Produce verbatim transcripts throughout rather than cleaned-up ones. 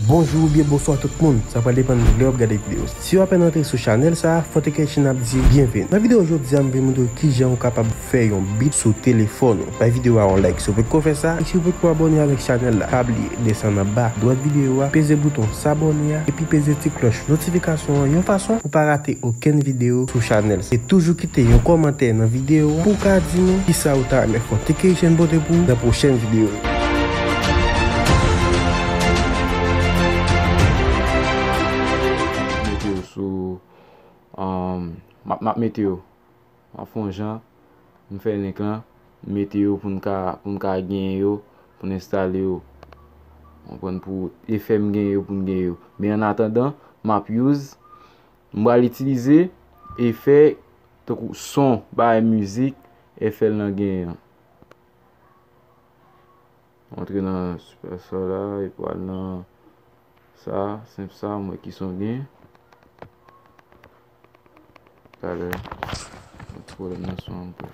Bonjou oubyen bonswa tout moun, sa pral depann lè w ap gade videyo. Si w apèn antre sou chanèl sa a, Fortication ap di byenveni. Nan videyo jodi a, m vin montre w kijan ou kapab fè yon beat sou telefòn ou. Bay videyo a yon like si w potko fè sa, e si w potko abòne avèk chanèl la, pa bliye desann anba dwat videyo a, peze bouton sabòne a, epi peze ti klòch notifikasyon an yon fason pou w pa rate okenn videyo sou chanèl sa. E toujou kite yon kòmantè nan videyo a pou w ka di nou kisa ou ta renmen Fortication pote pou w nan pwochèn videyo yo. Mete yo sou, um, m ap, m ap mete yo. M ap fè yon jan, m fè link lan, m mete yo pou n ka, pou n ka genyen yo, pou n enstale yo. Konprann, pou efè m genyen yo, pou n genyen yo. Men an atandan, m ap use, m pral itilize efè, tankou son, bagay mizik, efè l nan genyen an. Antre nan Superstar la, epi al nan sa, senp sa, m wè ki son gen. Talè, yon ti pwoblèm nan son an pou.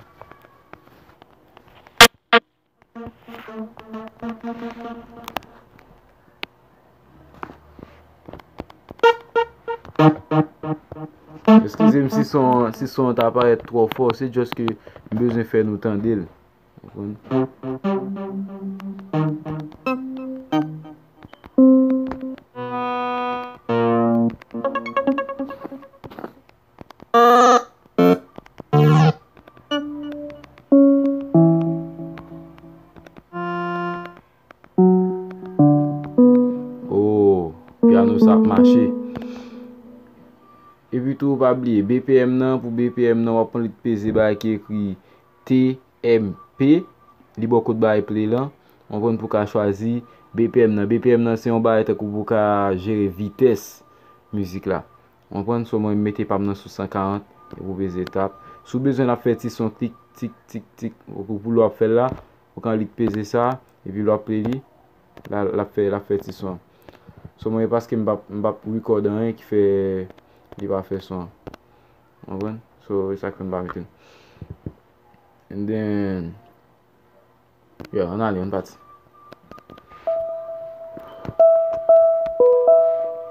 Eskize m si son, si son an ta parèt twò fò, se just ke m bezwen fè nou tande l. Konprann? Oh, pyano sa ap mache. Epi tou, pa bliye, B P M nan, pou B P M nan, w ap pran lit peze bagay ki ekri T M P, li bò kot bagay play lan. Ou konprann, pou w ka chwazi B P M nan. B P M nan, se yon bagay tankou pou w ka jere vitès mizik la. Ou konprann, so mwen mete pa m nan sou san karant, epi w peze tap. Si w bezwen l ap fè ti son tik, tik, tik, tik, pou, pou lè w ap fè l la, ou ka lit peze sa, epi lè w ap play li, la, l ap fè, l ap fè ti son. So mwen, paske m p ap, m p ap record anyen ki fè li pa fè son an. Ou konprann? So, e sa k fè m pa mete l. And then, yeah, ann ale, ann pati.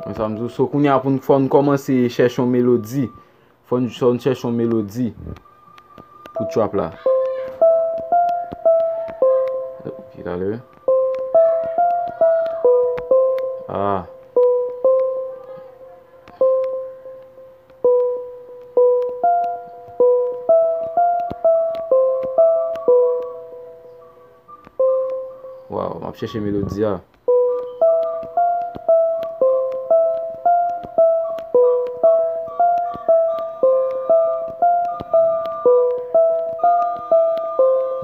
Mwen sa m di w, so kounye a pou n, fò n kòmanse chèche yon melodi. Fò n, fò n chèche yon melodi pou trap la. Ok, talè. Ah. Waw, m ap chèche melodi a.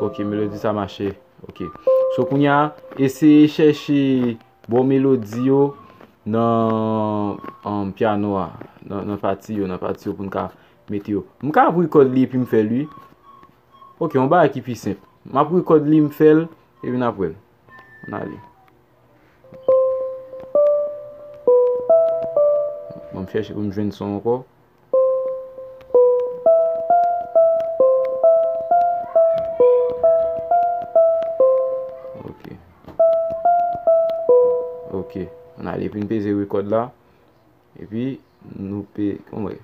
Ok, melodi sa mache. Ok. So, kounye a, eseye chèche bon melodi yo nan, um, pyano a, nan, nan pati yo, nan pati yo pou n ka mete yo. M ka ap record li epi m fè l, wi. Ok, yon bagay ki pi senp. M ap record li, m fè l, epi n ap wè l. Ann ale. Bon, m chèche pou m jwenn son ankò. Ok. Ok. Ann ale, epi n peze record la. Epi, nou pe, kòman?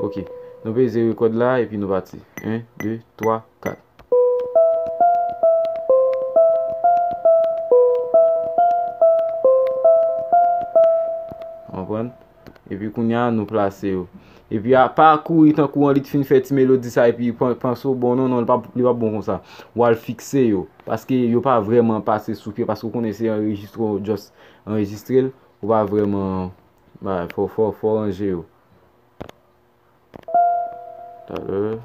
Ok. Nou peze record la, epi nou pati. En, de, twa, kat. Konprann? Epi kounye a, nou plase yo. Epi a, pa kouri tankou an li t fin fè ti melodi sa, epi pan-, panse w bon, non, non, li p ap, li p ap bon konsa. W al fikse yo. Paske yo pa vrèman pase sou pye, paske w konnen se anrejistre, w just anrejistre l. Ou pa vrèman, bay, fò, fò, fò ranje yo. Talè.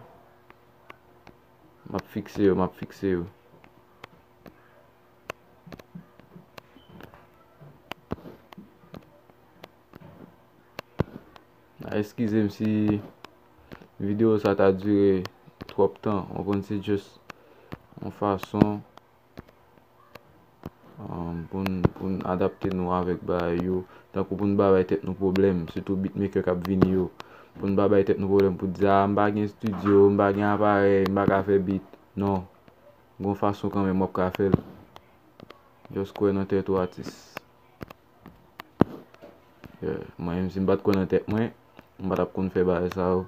M ap fikse yo, m ap fikse yo. Eskize m si videyo sa ta dire twòp tan. Ou konprann, se just yon fason, um, pou n, pou n adapte nou avèk bagay yo. Tankou pou n pa bay tèt nou pwoblèm, sitou beatmaker k ap vini yo. Pou n pa bay tèt nou pwoblèm pou di, "Ah, m pa gen estidyo, m pa gen aparèy, m pa ka fè beat." Non. Gon fason kanmenm w ap ka fè l. Just kwè nan tèt ou, atis. Yeah, mwen menm si m pa t konn nan tèt mwen, m pa t ap konn fè bagay sa yo.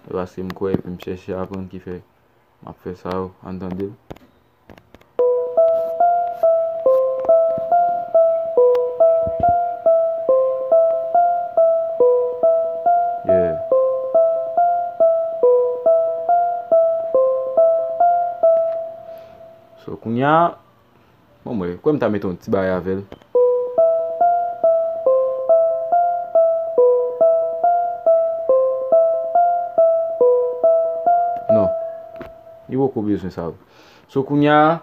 Se paske m kwè epi m chèche aprann ki fè m ap fè sa yo. Ann tande l. Yeah. So, kounye a, bon, mwen, kwè m ta mete yon ti bagay avè l. Non. Li poko bezwen sa. So, kounye a,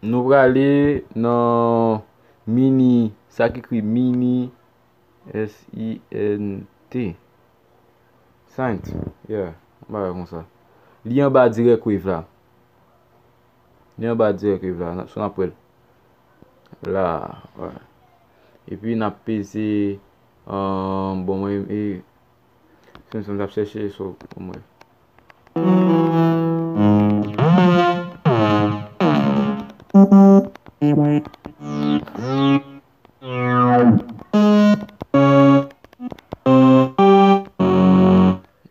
nou prale nan mini, sa ki ekri mini, S I N T. Sint. Yeah, yon bagay konsa. Li anba dirèk wave la. Li anba dirèk wave la. N ap, so n ap wè l. La, wè. Epi n ap peze, um, bon, mwen, e, se m, se m t ap chèche, so, bon, mwen.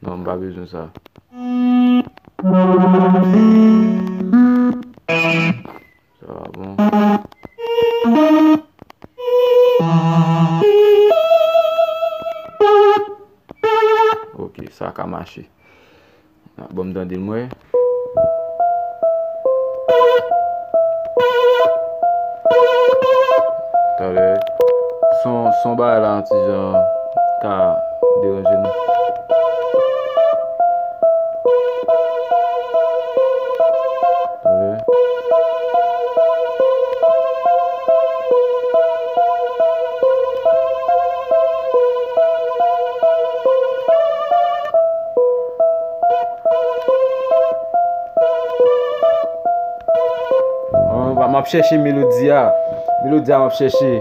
Non, m pa bezwen sa. Sa va bon. Ok, sa ka mache. Ah, bon, m tande l, mwen. Talè, son, son bagay la, yon ti jan ka deranje nou. Talè. Oh, m ap chèche melodi a. Melodi a m ap chèche.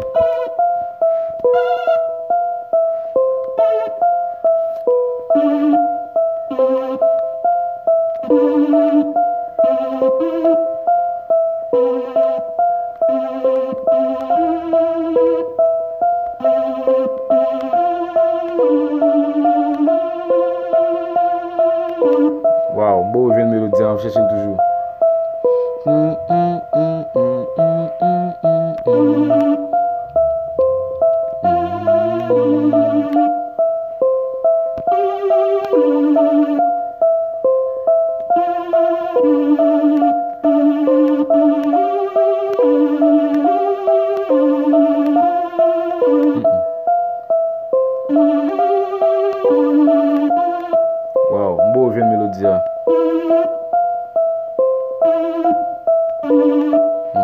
Waw, m poko jwenn melodi a, m ap chèche l toujou. Waw, m poko jwenn melodi a. Hmm.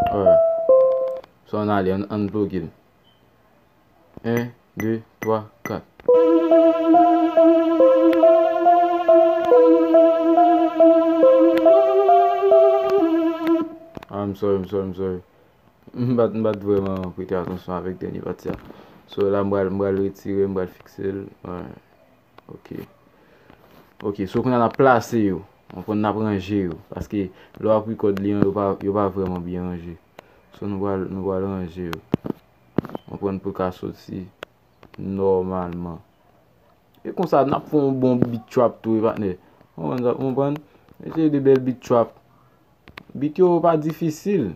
Alright. So, ann ale, ann, ann ploge l. En, de, twa, kat. Ah, I'm sorry, I'm sorry, I'm sorry. M pa t, m pa t vrèman prete atansyon avèk dènye pati a. So, la, m pral, m pral retire, m pral fikse l. Alright. Ok. Ok, so kounye a n ap plase yo. Ou konprann, n ap ranje yo. Paske lè w ap record li an, yo pa, yo pa vrèman byen ranje. So nou pral, nou pral ranje yo. Ou konprann, pou l ka soti nòmalman. E konsa, n ap fè yon bon beat trap tou, wi, patnè. Ou konprann sa, ou konprann? Mesye, de bèl beat trap. Beat yo pa difisil.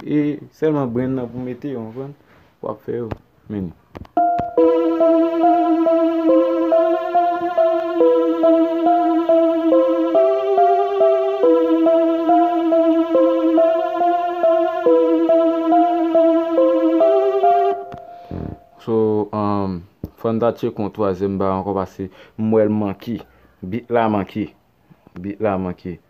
E sèlman brenn nan pou mete yo, konprann? W ap fè yo. Men. So, um, fò n ta tcheke yon twazyèm bagay ankò, paske m wè l manke. Beat la manke. Beat la manke.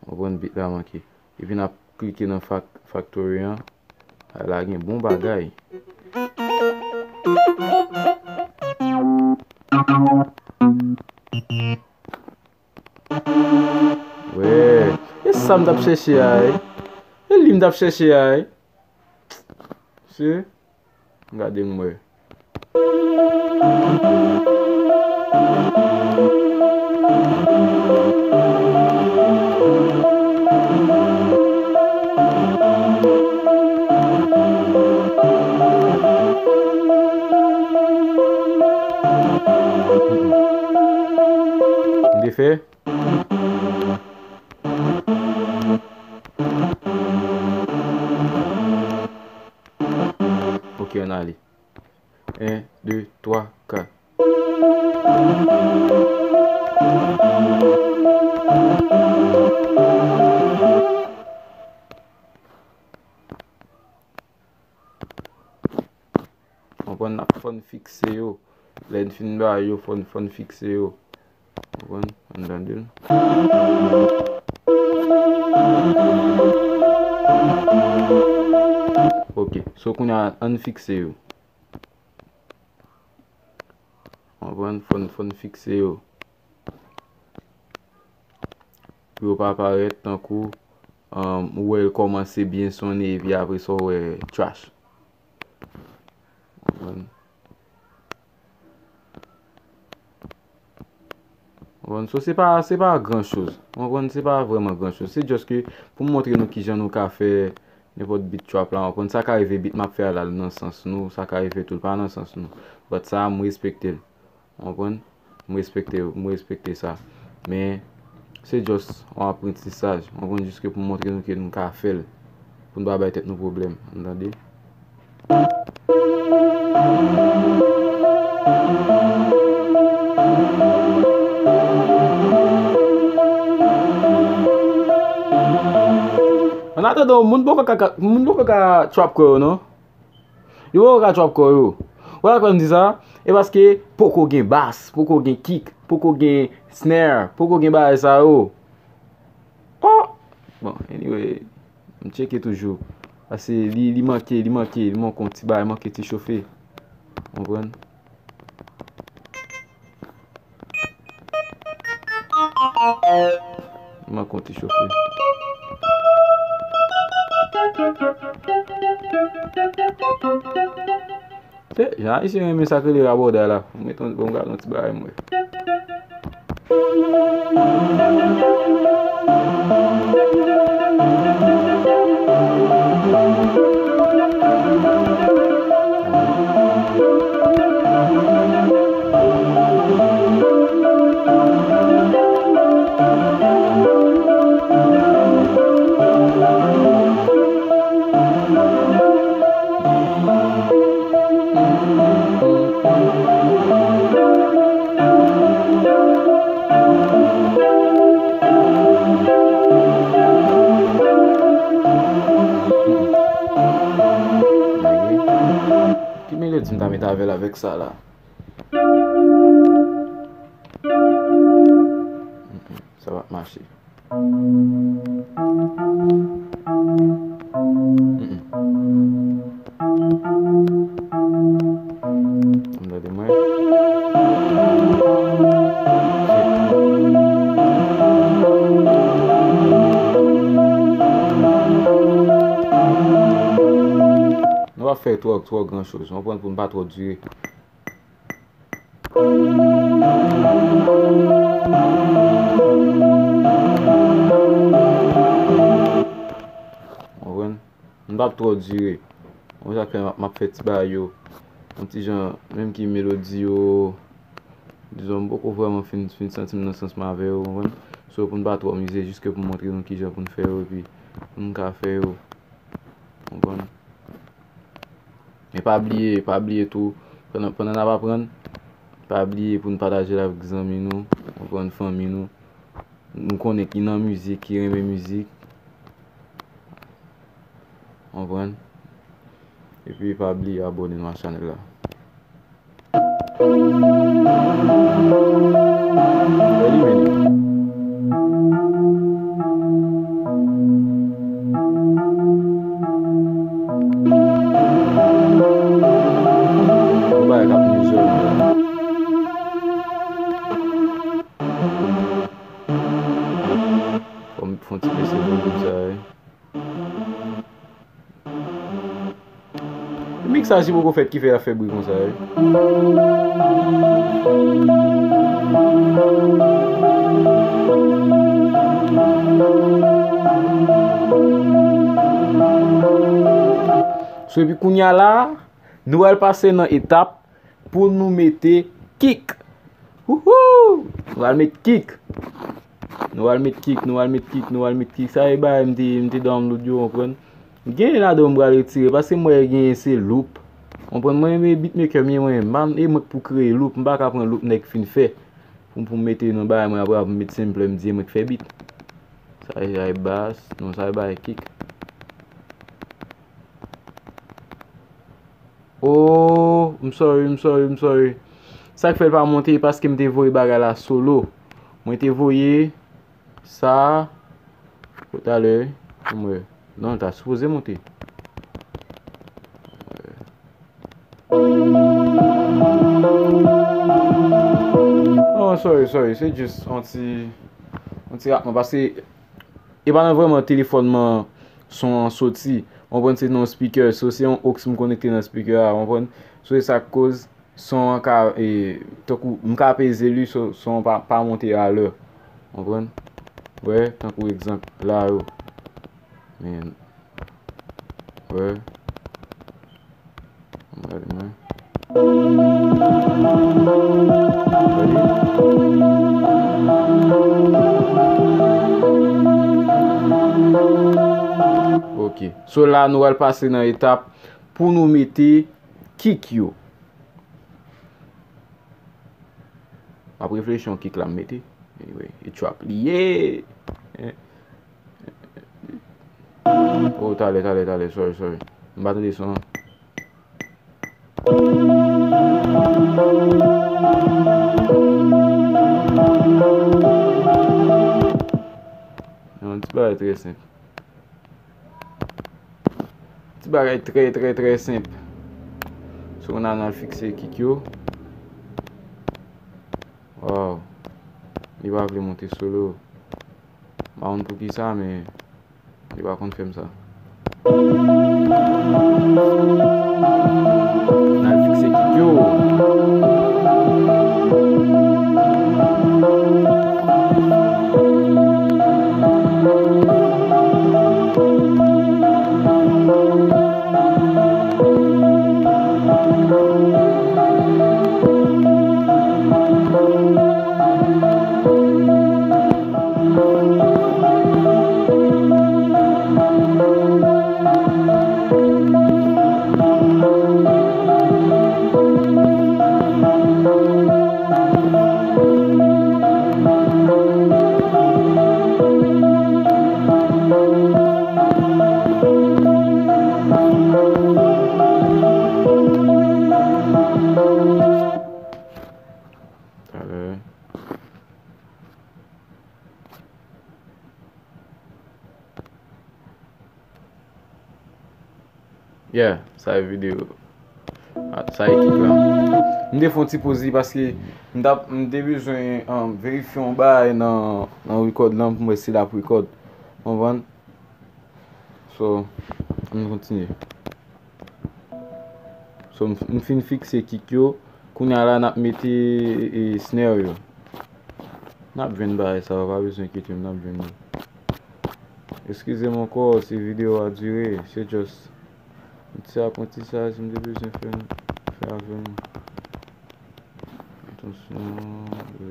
Ou konprann, beat la manke. Epi n ap klike nan fac-, factory an. Ala gen bon bagay. Wè. E sa m t ap chèche a, wi. E li m t ap chèche a, wi. Se Gade m wè. M te fè. Ok, ann ale. En, de, twa, kat. Konprann, n ap fò n fikse yo. Lè n fin ba yo, fò n, fò n fikse yo. Konprann? Ann tande l. Ok. So, kounye a, ann fikse yo. Konprann? Fò n, fò n fikse yo. Pou yo pa parèt tankou, um, ou wè l kòmanse byen sonnen epi apre sa w wè trash. Konprann? Konprann? So, se pa, se pa gran choz. Konprann? Se pa vrèman gran choz. Se just ke pou m montre nou kijan nou ka fè nenpòt beat trap la. Konprann? Sa ka rive beat m ap fè a l al nan sans nou, sa ka rive tou l pa nan sans nou. But sa a, m respekte l. Konprann? M respekte, m respekte sa. Men, se just yon aprantisaj. Konprann? Jiske pou m montre nou ke nou ka fè l. Pou n pa bay tèt nou pwoblèm. Ann tande? An atandan, moun poko ka, ka, moun poko ka trap kò yo, non? Yo poko ka trap kò yo. Wè sa k fè m di sa? E paske poko gen bas, poko gen kick, poko gen snare, poko gen bagay sa yo. Oh! Bon, anyway, m tcheke toujou. Paske li, li manke, li manke, li manke yon ti bagay, manke ti chofe. Konprann? Li manke yon ti chofe. Se, jan Ayisyen renmen sa k rele rabòday la. Mwen, bon, m gade yon ti bagay, mwen. Ki melodi m ta met avè l avèk sa la? Sa va mache. Mm-mm. Ann tande mwen. Nou pa fè twò, twò gran choz. Konprann, pou n pa twò dire. Konprann? M p ap twò dire. Konn sa k fè m ap, m ap fè ti bagay yo. Yon ti jan, menm ki melodi yo, dizon, m poko vrèman fin, fin santi m nan sans mwen avè yo, konprann? So, pou n pa twò mize, jiske pou m montre nou kijan pou n fè yo, epi pou n ka fè yo. Konprann? Men pa bliye, pa bliye tou, pandan, pandan n ap aprann, pa bliye pou n pataje l avèk zanmi nou, konprann, fanmi nou. Nou konnen ki nan mizik, ki renmen mizik. Konprann? Epi pa bliye abòne nou ak chanèl la. Wè li menm. Yon bagay k ap mize w la. Fò m fè yon ti bese volim sa, wi. Li Mixaj li poko fèt ki fè l ap fè bri konsa, wi. So, epi kounye a la, nou pral pase nan etap pou nou mete kick. Wouhou! Nou pral met kick. Nou pral met kick, nou pral met kick, nou pral met kick. Sa e bagay m te, m te download yo, konprann? Gen ladan m pral retire, paske m wè genyen se loop. Konprann? Mwen renmen beatmaker m ye, mwen, m pa, e mwen k pou kreye loop, m pa ka pran loop nèg fin fè. Pou, pou m mete nan bagay mwen, apre, apre m met sample, m di e mwen k fè beat. Sa e, sa e bass, non, sa e bagay kick. Oh, I'm sorry, I'm sorry, I'm sorry. Sa k fè l pa monte, paske m te voye bagay la solo. Mwen te voye sa, talè, pou mwen. Non, l ta sipoze monte. Oh, sorry, sorry. Se jis yon ti, yon ti ratman. Paske e pa nan vrèman telefòn mwen son an soti. Ou konprann, se nan yon speaker. So, se yon aux m konekte nan speaker a, ou konprann? So, se sa k koz son an ka, e, tankou, m ka peze li, so, son an pa, pa monte a lè. Ou konprann? Wè, tankou egzanp, la yo. Men, wè. Ann gade mwen. Gade. Ok. So la, nou pral pase nan etap pou nou mete kick yo. M ap reflechi yon kick la m mete. Anyway, e trap li ye. Oh, talè, talè, talè, sorry, sorry. M pa tande son an. Yon ti bagay trè senp. Ti bagay trè, trè, trè senp. So, n a, n al fikse kick yo. Waw. Li pa vle monte solo. M pa konn poukisa, men li pa konn fè m sa. N al fikse kick yo. Talè. Yeah, sa e videyo. Ah, sa e kick la. M te fè yon ti poz li paske m t ap, m te bezwen, um, verifye yon bagay nan, nan record lan pou m wè si l ap record. Konprann? So, ann kontinye. So, m, m fin fikse kick yo. Kounye a la, n ap mete, e, e, snare yo. N ap jwenn bagay sa yo, pa bezwen enkyete w, n ap jwenn yo. Eskize m ankò si videyo a dire, se just yon ti aprantisaj m te bezwen fè, fè avè nou. Atansyon, e,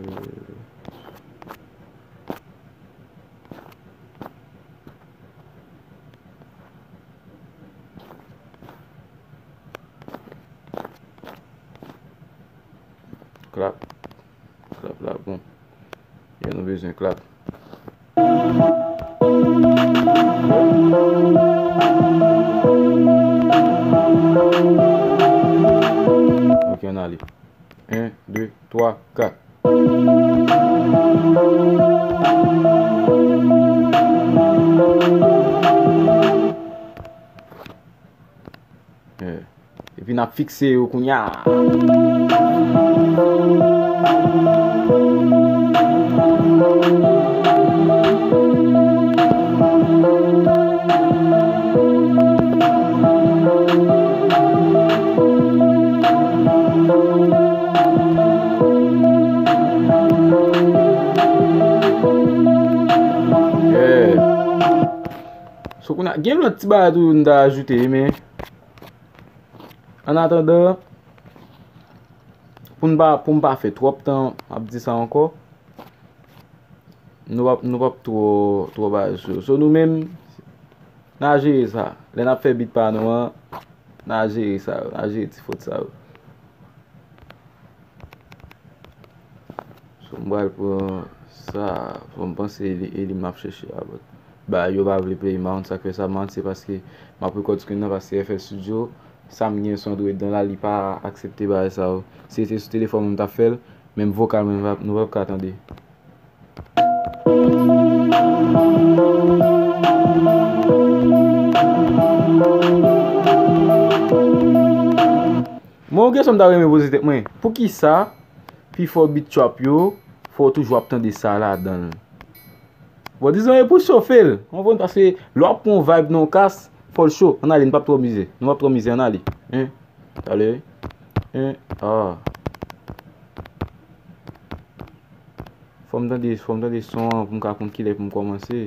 Klap. Klap la bon. Ya nou bezwen klap. Ok, ann ale. En, de, twa, kat. Eh. Epi n ap fikse yo kounye a. So, kounye a, gen lòt ti bagay tou nou ta ajoute, men, an atandan, pou n pa, pou m pa fè twòp tan, m ap di sa ankò, nou p ap, nou p ap twò, twò bay sou yo. So, nou menm, n a jere sa. Lè n ap fè beat pa nou an, n a jere sa yo, n a jere ti fot sa yo. So, m pral pran sa, fò m panse e li, e li m ap chèche a, but, ba, yo pa vle play mount, sa k fè sa mount, se paske m ap record screen nan, paske F L Studio, sa m gen sou Android nan la, li pa aksepte bagay sa yo. Si se te sou telefòn mwen m t ap fè l, menm vokal mwen, nou p ap, nou p ap ka tande. Mwen, yon kesyon m ta renmen poze tèt mwen, poukisa pifò beat trap yo, fò w toujou ap tande sa ladan l? Bon, dizon, e pou chofe l, w konprann, paske lè w ap pran yon vibe nan yon kas, fò l cho. Ann ale, n p ap twò mize. Nou p ap twò mize, ann ale. Hein? Talè. Hein? Ah. Fò m tande, fò m tande son an pou m ka konn kilè pou m kòmanse.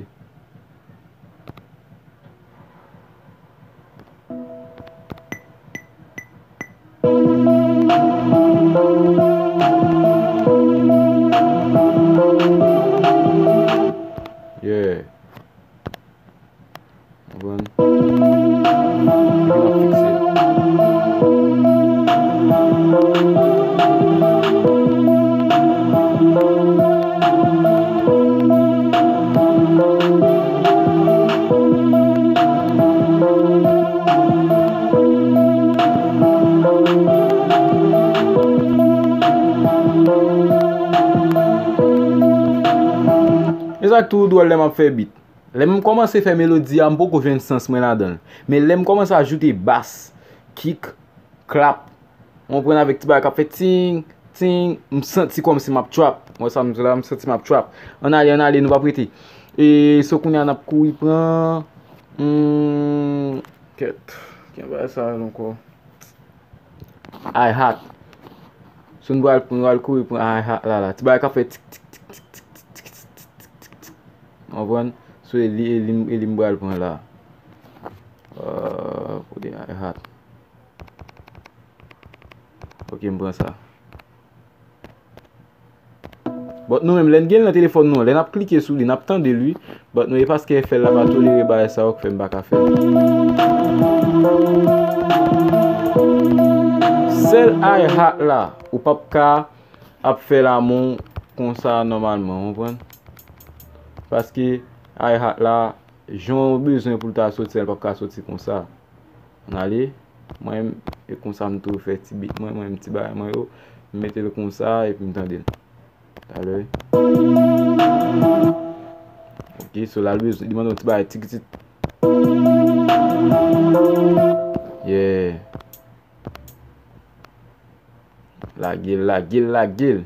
Yeah. Konprann? Epi n ap fikse l. E sa k tou dwòl lè m ap fè beat. Lè m kòmanse fè melodi a, m poko jwenn sans mwen ladan l. Men lè m kòmanse ajoute bas, kick, clap, w konprann, avèk ti bagay k ap fè ting, ting, m santi kòmsi m ap trap. Ou wè sa m di la, m santi m ap trap. Ann ale, ann ale, nou p ap rete. E so kounye a n ap kouri pran, hmm, kèt, ki bagay sa ankò? Hi-hat. So nou pral, nou pral kouri pran hi-hat la, la. Ti bagay k ap fè tik, tik, tik. Ou konprann? So e li, e li, e li m pral pran la. Euh, kote hi-hat? Ok, m pran sa. But nou menm, lè n gen l nan telefòn nou an, lè n ap klike sou li, n ap tande l, wi. But nou, e paske F L la pa tolere bagay sa yo k fè m pa ka fè l. Sèl hi-hat la, ou p ap ka ap fè l a men w konsa nòmalman, w konprann? Paske hi-hat la, jan w bezwen pou l ta soti, l p ap ka soti konsa. Ann ale. Mwen menm, e konsa m toujou fè ti beat mwen, mwen menm ti bagay mwen yo. M mete l konsa epi m tande l. Talè. Ok, so la l bezwen, li mande yon ti bagay ti pitit. Yeah. Lage l, lage l, lage l.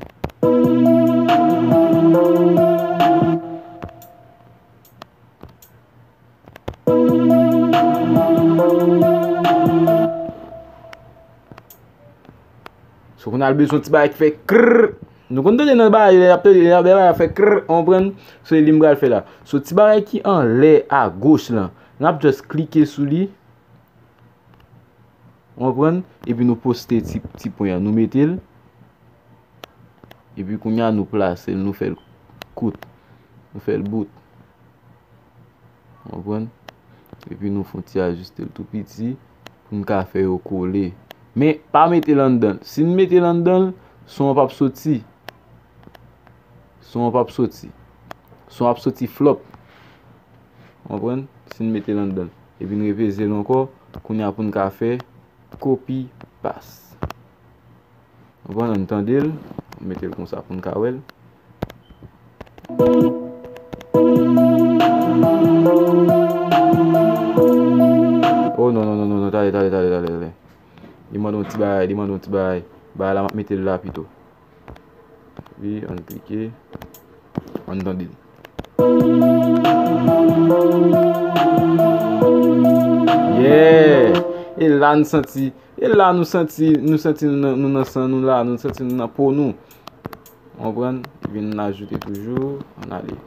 So kounye a l bezwen ti bagay ki fè krrr. Nou konn tande nan bagay, lè y ap tande, lè y ap fè krrr, w konprann? So e li m pral fè la. So ti bagay ki anlè agoch lan, n ap just klike sou li. W konprann? Epi nou poste ti, ti pwen an, nou mete l. Epi kounye a nou plase l, nou fè l kout. Nou fè l bout. W konprann? Epi nou fè yon ti ajiste l tou piti pou n ka fè yo kole. Men pa mete l anndan l. Si n mete l anndan l, son an p ap soti. Son an p ap soti. Son ap soti flòp. Konprann? Si n mete l anndan l. Epi n repeze l ankò, kounye a pou n ka fè kopi pas. Konprann? Ann tande l, mete l konsa pou n ka wè l. Oh, non, non, non, non, non, talè, talè, talè, talè, talè. Li mande yon ti bagay, li mande yon ti bagay. Bagay la, m ap mete l la pito. Wi, ann klike. Ann tande l. Yeah! E la n santi, e la nou santi, nou santi nou nan, nou nan san nou la, nou santi nou nan po nou. Konprann? Epi n ajoute toujou, ann ale.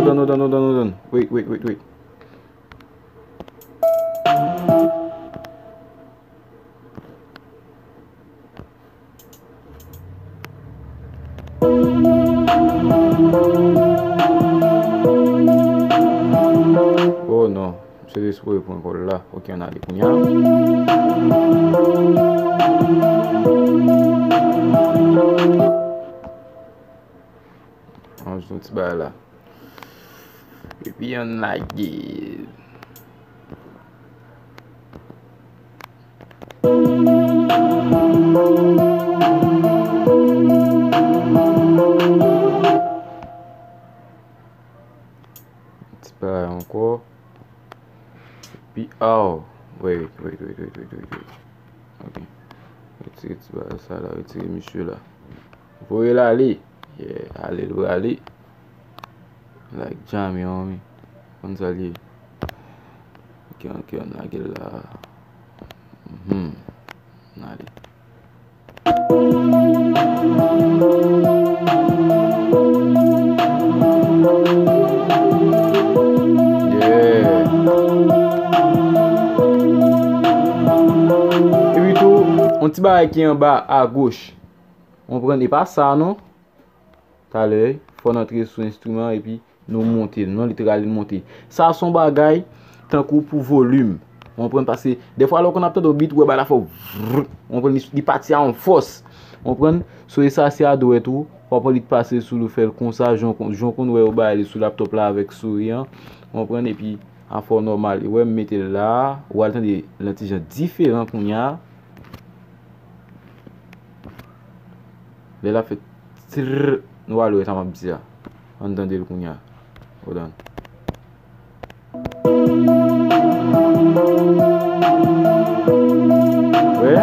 Hold on, hold on, hold on, hold on. Wait, wait, wait, wait. Oh non, misye te sipose pran kòl la. Ok, ann ale kounye a. Ann jwe yon ti bagay la. Epi ann lage. Ti bagay ankò. Epi, aw. Wait, wait, wait. Ok. Retire ti bagay sa la, retire misye la. Voye l ale. Yeah, ale l prale. Like, djame, homie. Konn sa l ye. Ok, ok, ann lage l la. Mhm. Ann ale. Yeah. Epi tou, yon ti bagay ki anba agoch. Ou konprann? E pa sa, non. Talè, fò n antre sou enstriman epi nou monte l. Non, li te rale l monte. Sa se yon bagay tankou pou volim. Ou konprann? Paske dèfwa lè w konn ap tande yon beat, ou wè bagay la fè vrr. Ou konprann? Li, li pati a yon fòs. Ou konprann? So, e sa se a dwèt ou. Fò w pran li pase sou li, w fè l konsa, jan w kon-, jan w konn wè yo bay li sou laptòp la avèk souri an. Ou konprann? Epi, afè w nòmal. E wè, m mete l la, ou al tande l yon ti jan diferan kounye a. Lè l ap fè trrr, nou al wè sa m ap di a. Ann tande l kounye a. Hold on. Wè?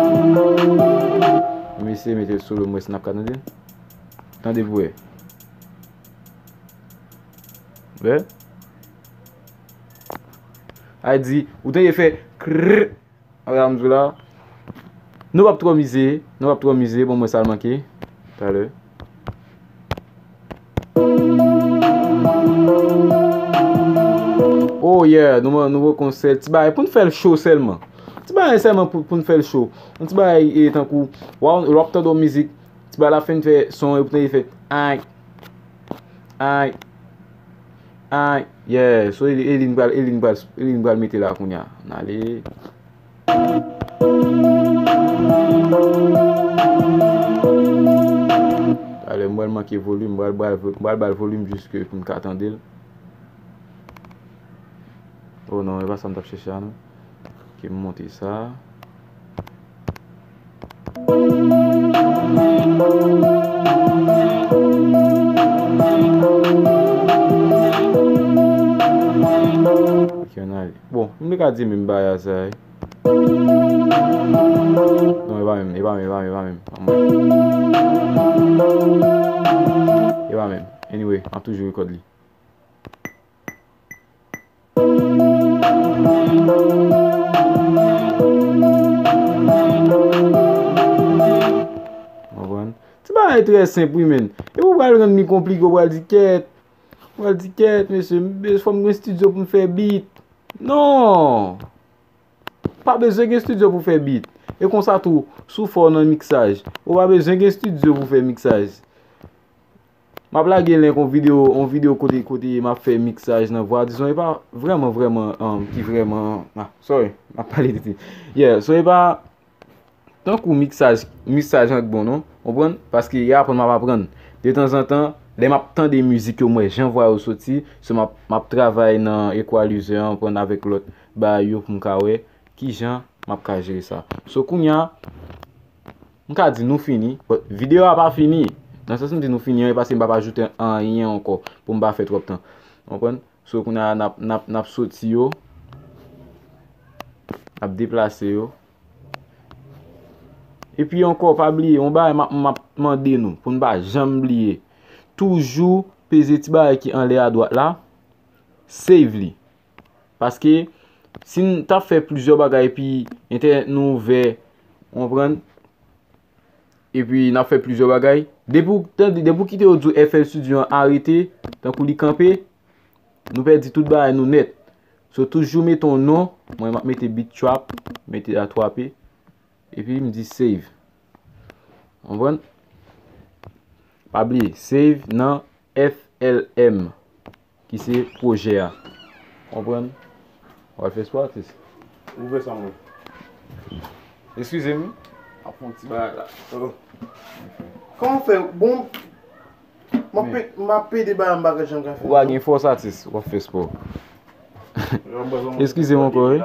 M eseye mete l sou lo, m wè si n ap ka tande l. Tande pou wè. Wè? Ay di, ou tande fè krrr. Wè sa m di w la. Nou p ap twò mize, nou p ap twò mize, bon, mwen sa l manke. Talè. Oh yeah, nou, nou pran yon sèl ti bagay pou n fè l cho sèlman. Ti bagay sèlman pou, pou n fè l cho. Yon ti bagay, e, tankou, w ap, w ap tande yon mizik, ti bagay la fin fè son, epi w tande fè, ay, ay, ay, yeah, so, Eline pral, Eline pral, Eline pral mete la kounye a. Ann ale. Talè, m pral manke volim, m pral, pral, pral ba l volim jiske pou m ka tande l. Oh non, e pa sa m t ap chèche a, non. Ok, m monte sa. Ok, ann ale. Bon, m te ka di menm bagay a sa, wi. Non, e pa menm, e pa menm, e pa menm, e pa menm. Pa mwen. E pa menm. Anyway, m ap toujou rekòd li. Konprann? Ti bagay trè senp, wi, menn. E ou pral rann li konplike, ou pral di, "Kèt." Ou pral di, "Kèt, mesye, m bez-, fò m gen estidyo pou m fè bit." Non! Pa bezwen gen estidyo pou fè bit. E konsa tou, si w fò nan miksaj, ou pa bezwen gen estidyo pou fè miksaj. M ap lage link yon videyo, yon videyo kote, kote m ap fè miksaj nan vwa. Dizon, e pa vrèman, vrèman, um, ki vrèman, ah, sorry, m ap pale tete. Yeah, so e pa tankou miksaj, miksaj an k bon, non. Konprann? Paske e aprann m ap aprann. Detanzantan, lè m ap tande mizik yo, m wè jan vwa yo soti, so m ap, m ap travay nan equalizer an, konprann, avèk lòt bagay yo pou m ka wè kijan m ap ka jere sa. So, kounye a, m ka di nou fini, but videyo a pa fini. Nan sans m di nou fini an, e paske m p ap ajoute anyen ankò pou m pa fè twòp tan. Konprann? So, kounye a, n ap, n ap, n ap soti yo, n ap deplase yo. Epi ankò, pa bliye, yon bagay m ap, m ap mande nou, pou n pa janm bliye, toujou peze ti bagay ki anlè a dwat la, save li. Paske, si n t ap fè plizyè bagay epi entènèt nou ouvè, w konprann? Epi n ap fè plizyè bagay. Depi w tande, depi w kite yo di w F L Studio an arete, tankou li kanpe, Nou pèdi tout bagay nou nèt. So, toujou mete yon non. Mwen, m ap mete beat trap, mete a twa P. Epi m di save. Konprann? Pa bliye, save nan F L M, ki se pwojè a. Konprann? W al fè spò, atis. Ou fè sa, mwen. Eskize m. Ap fè yon ti bagay la. Oh. Kòman w fè? Bon, m ap pe-, m ap pede bagay m pa ka janm ka fè. Ou pa gen fòs, atis, w ap fè spò. Eskize m ankò, wi.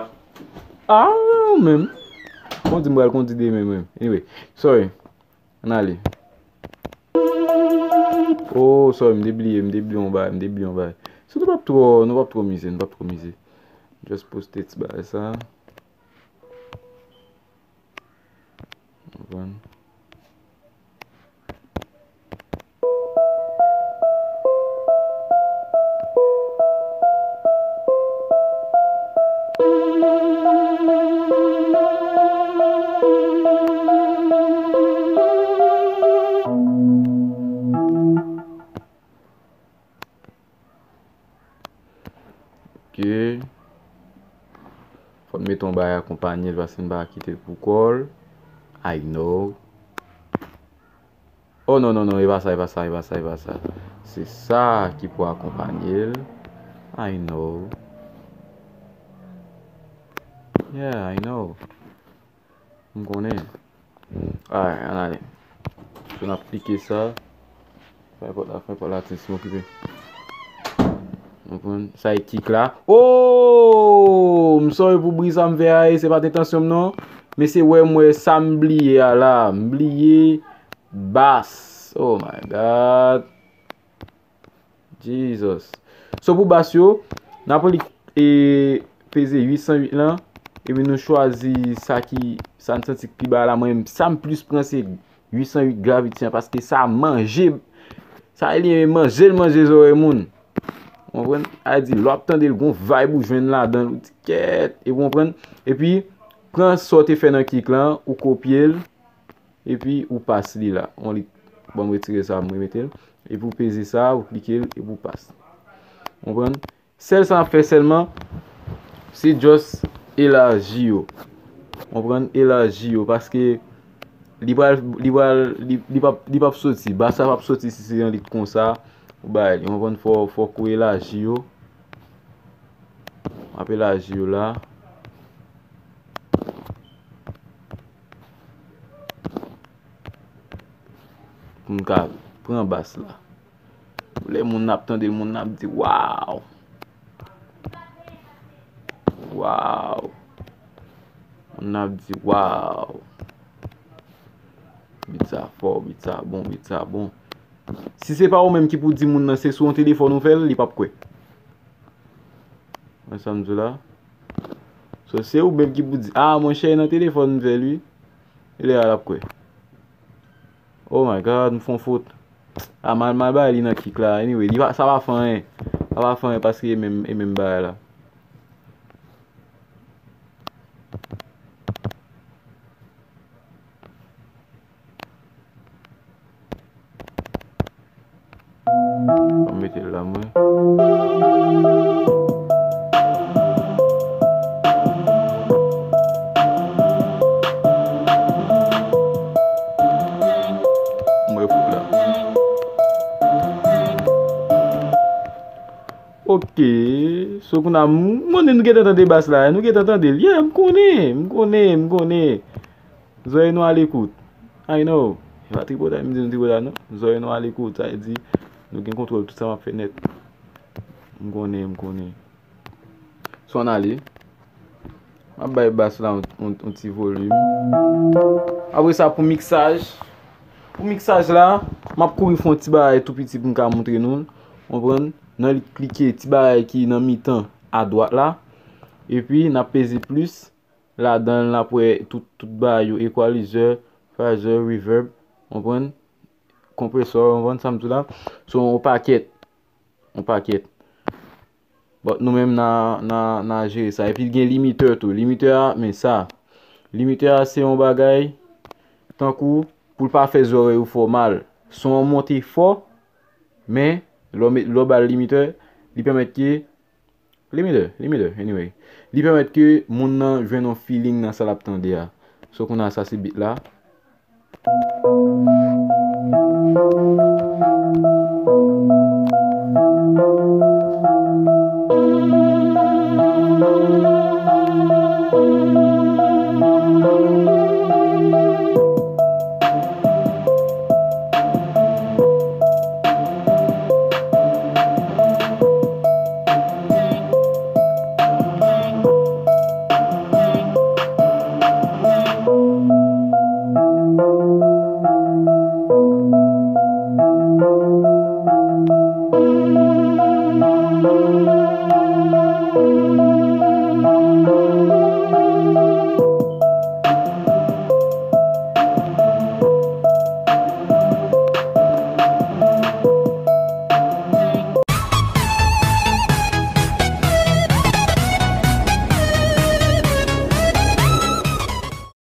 Ah, ou menm. Kondi m pral kondi demen menm. Anyway, sorry. Ann ale. Oh, sorry, m te bliye, m te bliye yon bagay, m te bliye yon bagay. So, nou p ap twò, nou p ap twò mize, nou p ap twò mize. Just poste ti bagay sa. Konprann? Ok. Fò n mete yon bagay akonpanye l paske n pa kite l pou kò l. I know. Oh, non, non, non, e pa sa, e pa sa, e pa sa, e pa sa. Se sa ki pou akonpanye l. I know. Yeah, I know. M konnen. Alright, ann ale. So, n ap klike sa. Fè pòt la, fè pòt la, atis, m okipe. Konprann? Sa e kick la. Oh! M sorry pou bri sa m fè a, e se pa t entansyon m non. Men se wè m wè sa m bliye a la. M bliye bas. Oh my God. Jesus. So pou bas yo, n ap li, e, peze uit san uit lan, epi nou chwazi sa ki, sa n santi k pi ba la. Mwen, sa m plis pran se uit san uit Gravity an, paske sa manje, sa li manje l manje zòrèy moun. Ou konprann? A di, lè w ap tande l, gon vibe ou jwenn ladan l, ou di, kèt, e ou konprann? Epi, pran sa w te fè nan kick lan, ou kopye l, epi ou pas li la. On li, bon, m retire sa, m remete l. Epi ou peze sa, ou klike l, epi ou pas. Konprann? Sèl sa n ap fè sèlman, se just elaji yo. Konprann? Elaji yo, paske li pral, li pral, li, li p ap, li p ap soti. Bas la p ap soti si se yon lit konsa. Ou bay li, konprann? Fò, fòk ou elaji yo. M ap elaji yo la. Pou m ka pran bas la. Lè moun ap tande l, moun ap di, "Waw! Waw!" Moun ap di, "Waw! Beat sa fò, beat sa bon, beat sa bon." Si se pa ou menm ki pou di moun nan se sou yon telefòn ou fè l, li p ap kwè. Wè sa m di w la? So, se ou menm ki pou di, "Ah, monchè, e nan telefòn m fè l, wi." E lè a l ap kwè. Oh my God, m fè yon fot. Ah, m al, m al bay li nan kick la. Anyway, li pa, sa pa fè anyen. Sa pa fè anyen paske e menm, e menm bagay la. Mwen mete l la, mwen. Mwen fou la. Ok. So, kounye a, m konnen nou gentan tande bas la. Nou gentan tande l. Yeah, m konnen, m konnen, m konnen. Zòrèy nou alekout. I know. E pa tripotay, m di nou tripotay non. Zòrèy nou alekout, sa vle di nou gen kontwòl tout sa m ap fè nèt. M konnen, m konnen. So ann ale. M ap bay bas la yon, yon, yon ti volim. Apre sa, pou miksaj. Pou miksaj la, m ap kouri fè yon ti bagay tou piti pou m ka montre nou l. Konprann? Nan li klike ti bagay ki nan mitan adwat la. Epi, n ap peze plis. Ladan l, n ap wè tout, tout bagay yo, equalizer, phaser, reverb, konprann? Konpresò, konprann sa m di w la? So, yon pakèt, yon pakèt. But nou menm n a, n a, n a jere sa. Epi l gen limiter tou. Limiter a, men sa. Limiter a, se yon bagay, tankou, pou l pa fè zòrèy ou fè w mal. Son an monte fò, men, lè w met, lè w ba l limiter, li pèmèt ke Limiter, limiter, anyway. Li pèmèt ke moun nan jwenn yon feeling nan sa l ap tande a. So, kounye a sa se beat la.